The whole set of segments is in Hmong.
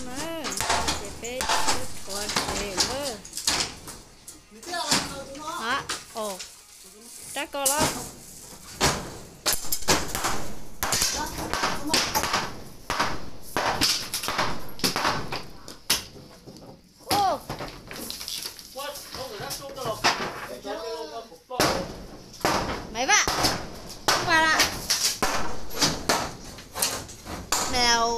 Na, ces peb tshuav tsev lawm. Rab ko los. Maiv Vam, Vam Lam, Mèo.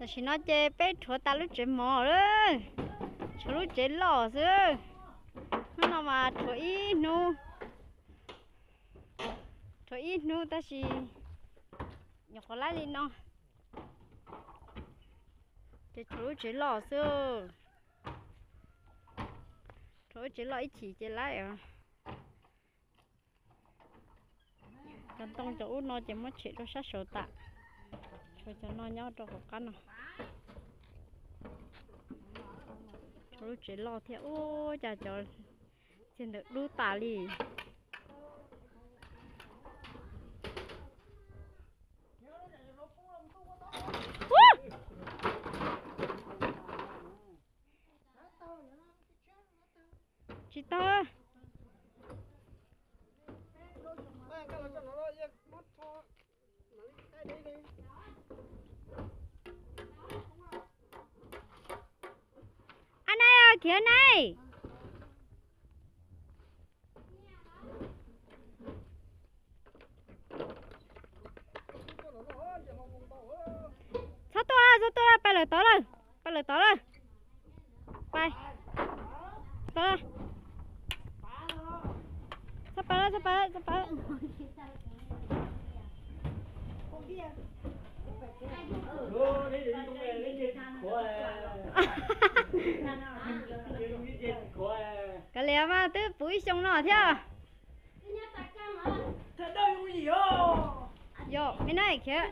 Tam sim no ces peb rhuav tas lub tsev mov lawm, tshuav lub tsev loj xwb. Hnub no mas rhuav ib hnub, rhuav ib hnub tab sis nyuam qhuav laib li no. Ces tshuav lub tsev loj xwb, rhuav lub tsev loj ib chim ces laib os. Cov ntoo cov ub no ces muab tshem rau sab saud tas, tshuav cov no nyob rau hauv qab no. Tshuav lub tsev loj thiab, ub, cas cov txiag ntawd dub tas li. Tsis tau. Ab, nai, khiav nai. Txhob tuaj, txhob tuaj, pais lawm tod lawm, pais lawm tod lawm. Pais, tod lawm. Txhob pais lawm, txhob pais lawm, txhob pais lawm. Kav liam mas twb puv ib xyoo no thiab. Yog, me na khiav.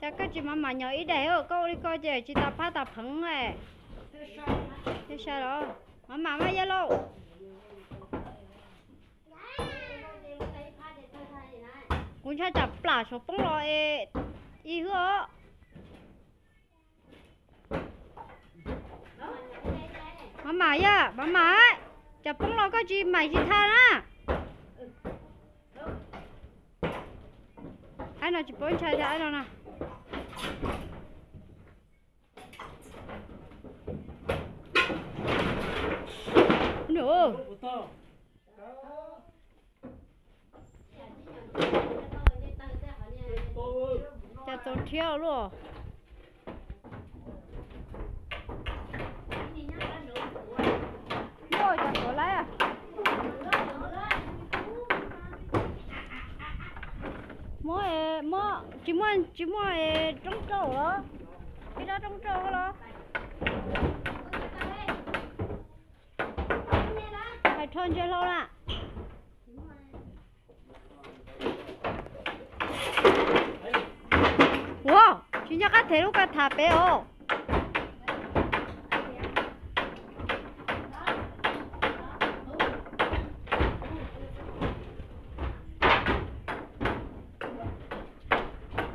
Cas koj tsis mam mam nyob ib daim, koj ua li ko ces tsis tas phab tas pheev li. Thiaj sai los, mam mam mas yog lauj. Kuv ntshai tsam plam saum poob los es ib hwj os. Mam mam yog, mam mam, tsam poob los koj tsis mam tsis tha na. Aib no tsis paub ntshai tiag aib no na. Cas txaus rhiab luaj. Muaj cov tuav laib. Muab, muab, tsis muaj, tsis muaj roob rauj los? Tsis muaj roob rauj los? Hais rho ntsia hlau na. Ua, tsis nco qab them lub koj tham pem os.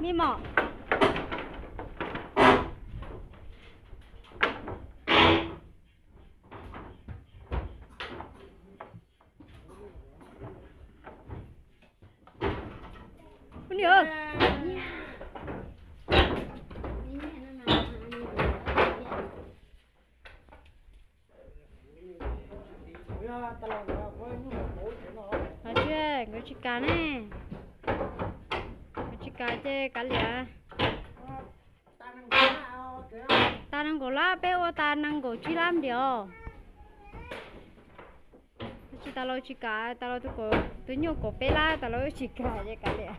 Me mom. Hais tias Nkawd tsis kam ne. Nkawd tsis kam ces kav liam. Tas nees nkaum lab, peb ua tas nees nkaum tsib lab ntiag. Tab sis tas los tsis kam, tas los tus nyuj kaum peb lab, tas los tsis kam ces kav liam.